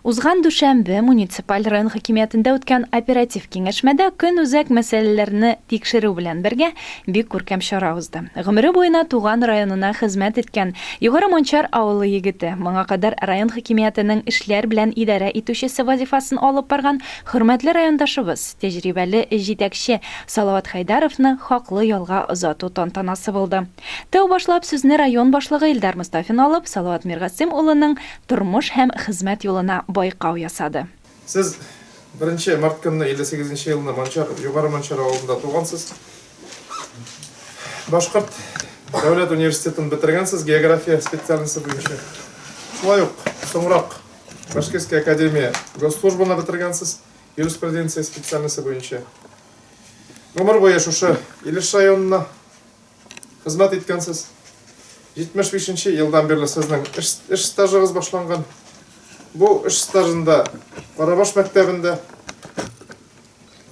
Узган дүшәмбе муниципаль район хакимиятендә үткән оператив киңәшмәдә көнүзәк мәсьәләләрне тикшерү белән бергә бик күркәм чара узды. Гомере буена туган районына хезмәт иткән Югары Мончар авылы егете, моңа кадәр район хакимиятенең эшләр белән идарә итүчесе вазифасын алып барган хөрмәтле райондашыбыз, тәҗрибәле җитәкче Салават Хәйдәровны хаклы ялга озату тантанасы булды. Тәү башлап сүзне район башлыгы Илдар Мостафин алып, Салават Миргасыйм улының тормыш һәм хезмәт юлына байкау ясады. Сез беренче март көнне 58 нче елны Манчар, Югары Манчар авылында тугансыз. Башкорт дәүләт университетын бетергәнсез география специальносте буенча. Шулай ук соңрак Башкирская академия госслужбаны бетергәнсез юриспруденция специальносте буенча. Гомер буе шушы Илеш районына Хезмәт иткәнсез. 75 нче елдан бирле сезнең эш, эш стажыгыз башланган. Бу эш стажында Карабаш мәктәбендә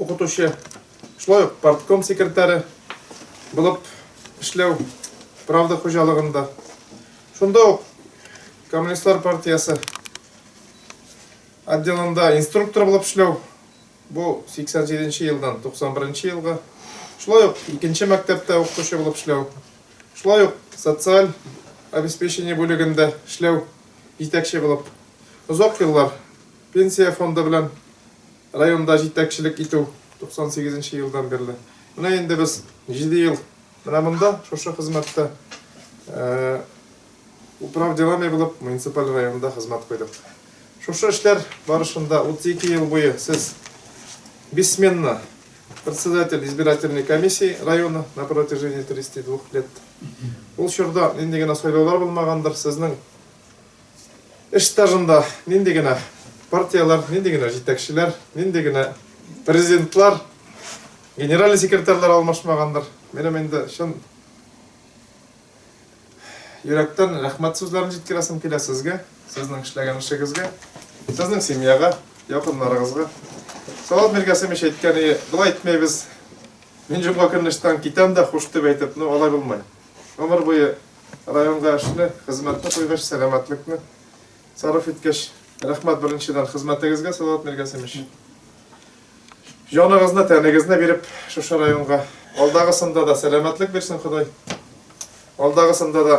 укытучы, шулай ук партком секретаре булып эшләү Правда хуҗалыгында. Шунда ук Коммунистлар партиясе отделында инструктор булып эшләү Бу 87 нче елдан 91 нче елга. Шулай ук икенче мәктәптә укытучы булып эшләү. Шулай ук социаль обеспечение бүлегендә эшләү, җитәкче булып. Озак еллар пенсия фонды белән районда җитәкчелек итү, 98 нче елдан бирле. Менә инде без җиде ел менә монда, шушы хезмәттә. Управ делами булып муниципаль районда хезмәт куйдык. Шушы эшләр барышында 32 ел буе сез бессменно председатель избирательной комиссии района на протяжении 32 лет. Ул чорда нинди генә сайлаулар булмагандыр, сезнең эш стажында нинди генә партияләр, нинди генә җитәкчеләр, нинди генә президентлар, генеральный секретарьлар алмашмагандыр. Минем инде чын Йөрәктән рәхмәт сүзләрен җиткерәсем килә сезгә, сезнең эшләгән эшегезгә, сезнең семьяга, якыннарыгызга. Салават Миргасимович әйткән ие, болай итмәйбез. Мин җомга көнне эштән китәм дә, хуш дип әйтеп, ну алай булмый. Гомер буе районга эшне, хезмәтне куйгач, сәламәтлекне сарыф иткәч, рәхмәт беренчедән хезмәтегезгә, Салават Миргасимович. Җаныгызны, тәнегезне биреп шушы районга. Алдагысында да сәламәтлек бирсен Ходай. Алдагысында да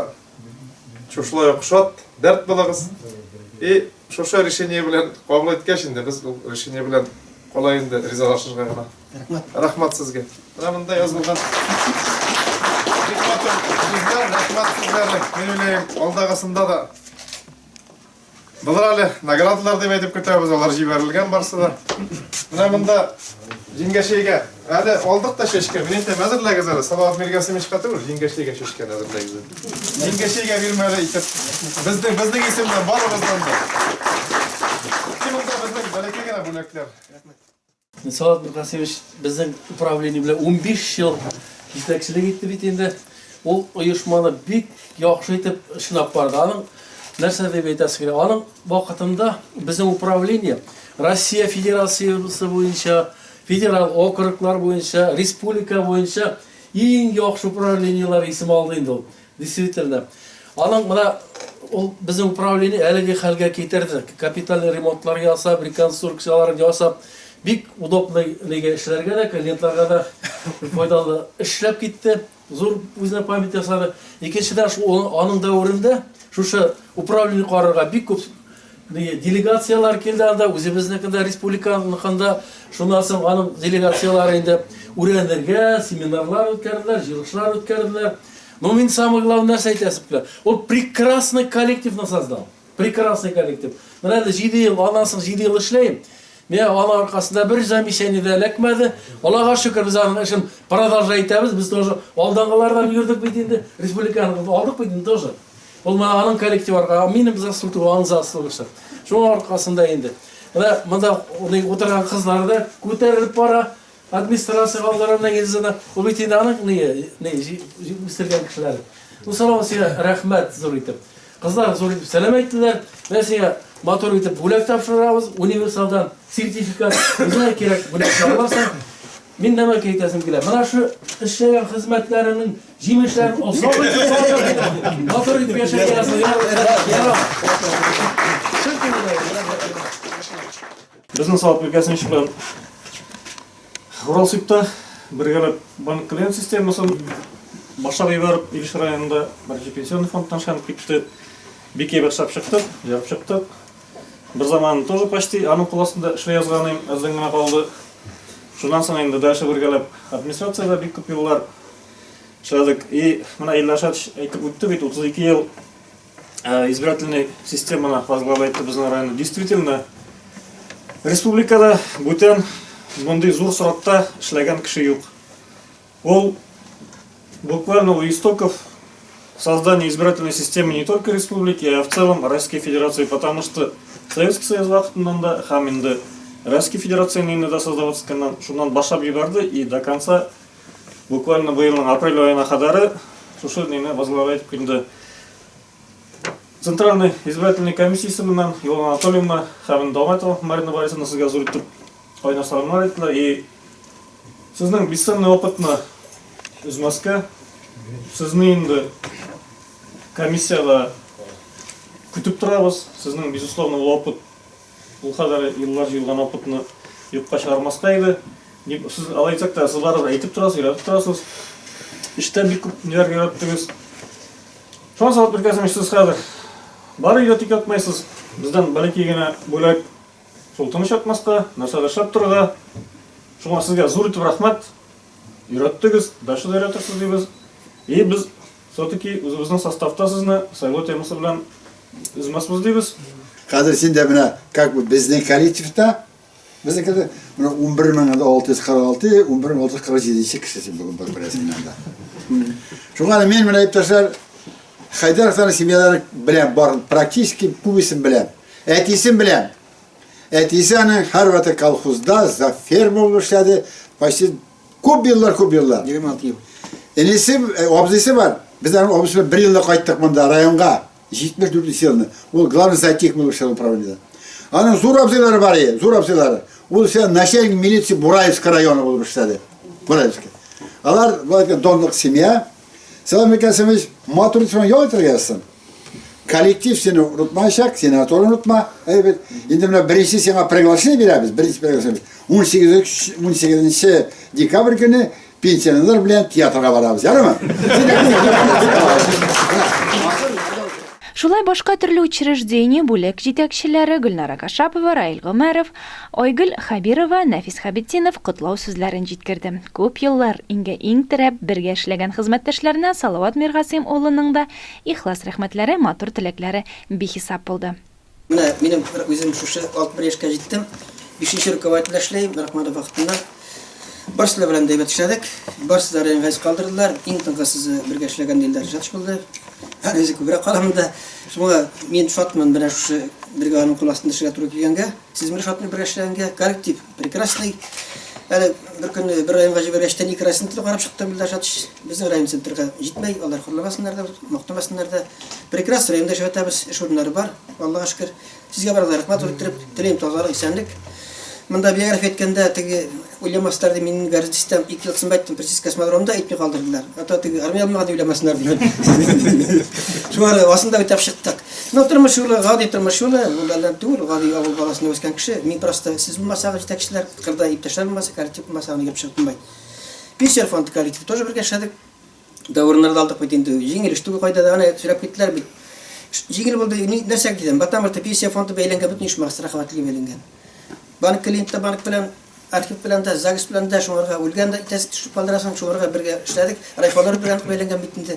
шушылай ук шат, дәрт булыгыз. И шушы решение белән кабул иткәч инде без ул решение белән кала инде ризалашырга гына. Рәхмәт. Рәхмәт сезгә. Менә монда язылган бик матур сүзләр, рәхмәт сүзләре. Мин уйлыйм, алдагысында да Булыр әле, наградалар дип әйтеп көтәбез, алар җибәрелгән барсы да. Менә монда җиңгәчәйгә, әле алдык та чәчкә, мин әйтәм, әзерләгез әле, Салават Миргасимовичка түгел, җиңгәчәйгә чәчкәне әзерләгез әле. Җиңгәчәйгә бирмә әле итеп. Безнең, безнең исемнән барыбыздан да. Монда безнең бәләкәй генә бүләкләр. Салават Миркасыймович безнең управление белән 15 ел җитәкчелек итте бит инде. Ул оешманы бик яхшы итеп эшен алып барды. Аның нәрсә дип әйтәсе килә? Аның вакытында безнең управление Россия Федерациясе буенча, федераль округлар буенча, республика буенча иң яхшы управлениеләр исем алды инде ул. Действительно. Аның менә ул безнең управление әлеге хәлгә китерде. Капитальный ремонтлар ясап, реконструкцияләр ясап, бик удобный нигә эшләргә дә, клиентларга да файдалы эшләп китте. Зур үзенә память ясады. Икенчедән, шул аның дәверендә шушы управление карарга бик күп делегацияләр килде анда, үзебезнекендә, республиканыкында. Шуннан соң аның делегацияләре инде үрәнергә, семинарлар үткәрделәр, җыелышлар үткәрделәр. Ну, мин самое главное нәрсә әйтәсем килә. Ул прекрасный коллективны создал. Прекрасный коллектив. Менә әле 7 ел, аннан соң 7 ел эшләйм. Миңа аның аркасында бер замечание дә эләкмәде. Аллага шөкер, без аның эшен продолжать итәбез. Без тоже алдынгылардан йөрдек бит инде. Республиканы алдык бит инде тоже. Ул менә аның коллективы арка, минем заслуг түгел, аның заслугысы. Шуның аркасында инде. Менә монда утырган кызлар да күтәрелеп бара. Администрация алдыра менә Гильзаны. Ул бит инде аның ни, ни үстергән кешеләре. Ну, салам сиңа рәхмәт зур итеп. Кызлар зур итеп сәлам әйттеләр. Менә сиңа матур итеп бүләк тапшырабыз. Универсалдан сертификат. Үзеңә кирәк бүләк аласың. Мин нәмә әйтәсем килә. Менә шу эшләгән хезмәтләреңнең җимешләрен озак итеп матур итеп яшәргә язсын. Ярар. Чын күңелдән. Безнең Салават Миркасимович белән Уралсибта бергәләп банк клиент системасын башлап җибәреп, Илеш районында беренче пенсионный фондтан эшләнеп китте. Бик әйбәт эшләп чыктык, җырлап чыктык. Бер заман тоже почти аның кул астында эшләй язган идем, әздән генә калды. Шуннан соң инде дальше бергәләп администрациядә бик күп еллар эшләдек. И менә Илдар Шатович әйтеп үтте бит, 32 ел избирательный системаны возглавляет безнең районда. Действительно, республикада бүтән мондый зур срокта эшләгән кеше юк. Ул буквально у истоков создания избирательной системы не только республики, а в целом Российской Федерации, потому что Советский Союз вакытыннан да һәм инде Российской Федерацияне инде дә создаваться иткәннән шуннан башлап җибәрде и до конца буквально быелның апрель аена кадәре шушы мине возглавлять итеп килде. Центральный избирательный комиссия исеменнән Илона Анатольевна һәм Долматова Марина Борисовна сезгә зур итеп кайнар саламнар әйттеләр. И сезнең бесценный опытны өзмәскә, сезне инде комиссиядә көтеп торабыз. Сезнең, безусловно, ул опыт Ул кадәр еллар җыелган опытны юкка чыгармаска иде. Дип, сез алай әйтсәк тә, сез барыбер әйтеп торасыз, өйрәтеп торасыз. Эштә бик күп ниләр өйрәттегез. Шуңа Салават Миркасимович, сез хәзер бар өйдә тик ятмайсыз. Бездән бәләкәй генә бүләк. Шул тыныч ятмаска, нәрсәдер эшләп торырга. Шуңа сезгә зур итеп рәхмәт. Өйрәттегез, дальше да өйрәтерсез дибез. И без все-таки үзебезнең составта сезне сайлау темасы белән өзмәсбез дибез. Хәзер син дә менә как бы безнең коллективта, безнең коллектив, менә 11646, 11647 кеше син бүген бар беләсең анда. Шуңа да мин менә иптәшләр Хәйдәровларның семьялары белән бар, практически күбесен беләм. Әтисен беләм. Әтисе аның һәрвакыт колхозда за ферма булып эшләде, почти күп еллар, күп еллар. 26 ел. Энесе, э, абзыйсы бар. Без аның абзыйсы белән бер елда кайттык монда районга. 74 елны. Ул главный зоотехник булып эшләде управлениедә. Аның зур абзыйлары бар иде, зур абзыйлары. Ул исә начальник милиции Бураевский районы булып эшләде. Бураевский. Алар, болай әйткән, донлык семья. Сәлам Миркасимович, матур итеп ял итәргә язсын. Коллектив сине онытмаячак, сине тоже онытма. Әйбәт. Инде менә беренче сиңа приглашение бирәбез, беренче приглашение. 18 18 декабрь көне пенсионерлар белән театрга барабыз, ярыймы? Шулай башка төрле учреждение, бүлек җитәкчеләре Гөлнара Кашапова, Раил Гомәров, Айгөл Хәбирова, Нәфис Хәбетдинов котлау сүзләрен җиткерде. Күп еллар иңгә-иң терәп бергә эшләгән хезмәттәшләренә Салават Миргасыйм улының да ихлас рәхмәтләре, матур теләкләре бихисап булды. Менә минем үзем шушы 61 яшькә җиттем. Бишенче руководитель эшләйм, Рахманов вакытыннан. Барысы да белән дә әйбәт эшләдек. Барысы да районга эз калдырдылар. Иң тынгысызы бергә эшләгән Илдар Ижатович булды. Һәр үзе күбрәк кала монда. Шуңа мин шатмын менә шушы бергә аның кул астында эшләргә туры килгәнгә. Сез менә шатмын бергә эшләгәнгә. Коллектив прекрасный. Әле бер көнне бер районга җибәргәч тә ике райцентрны карап чыктым, Илдар Ижатович. Безнең район центрга җитмәй, алар хурламасыннар да, мактамасыннар да. Прекрасный районда яшәп ятабыз, эш урыннары бар, Аллага шөкер. Сезгә барырга рәхмәт үттереп, телим тазалык, исәнлек. Монда биография әйткәндә, теге уйламаслар дип, мин гарантистам, ике ел хезмәт иттем, Присис космодромында әйтми калдырдылар. А то теге армия алмаган дип уйламасыннар дип. Шуңа асын да үтәп чыктык. Ну, тормыш юлы, гади тормыш юлы, ул әллә түгел, гади авыл баласында үскән кеше. Мин просто сез булмасагыз, җитәкчеләр, кырда иптәшләр булмаса, коллектив булмаса, аны килеп чыгып булмый. Пенсия фонды коллективы тоже бергә эшләдек. Дәверләрдә алдык бит инде. Җиңел эш түгел кайда да, әнә сөйләп киттеләр бит. Җиңел булды, нәрсә дидем? Потому что пенсия фонды бәйләнгән, бөтен оешмага страховательгә бәйләнгән. Банк клиент та банк белән, архив белән дә, ЗАГС белән дә, шуңарга үлгән дә итәсе төшеп калдырасың, шуңарга бергә эшләдек. Райфолар белән бәйләнгән бит инде.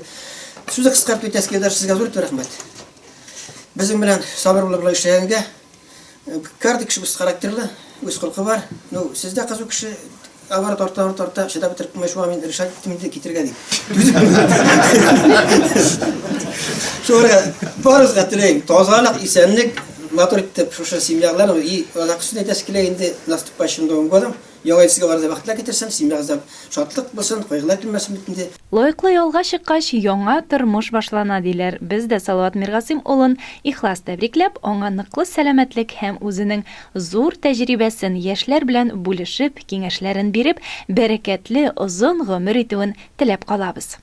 Сүзе кыскартып әйтәсе килә, сезгә зур рәхмәт. Безнең белән сабыр булып эшләгәнгә Каждый кеше үз характерлы, үз холкы бар. Ну, сез дә кызу кеше, оборот арта, арта, арта, чыдап бетереп булмый, шуңа мин решать иттем инде китергә дип. Шуңа барыгызга теләйм, тазалык, исәнлек, матур итеп шушы семьялар, и азак сүз әйтәсе килә инде, наступающим Новым годом. Яңа ел сезгә барыгызга бәхетләр китерсен, семьягызда шатлык булсын, кайгылар килмәсен бит инде. Лаеклы ялга чыккач, яңа тормыш башлана, диләр. Без дә Салават Миргасыйм улын ихлас тәбрикләп, аңа ныклы сәламәтлек һәм үзенең зур тәҗрибәсен яшьләр белән бүлешеп, киңәшләрен биреп, бәрәкәтле, озын гомер итүен теләп калабыз.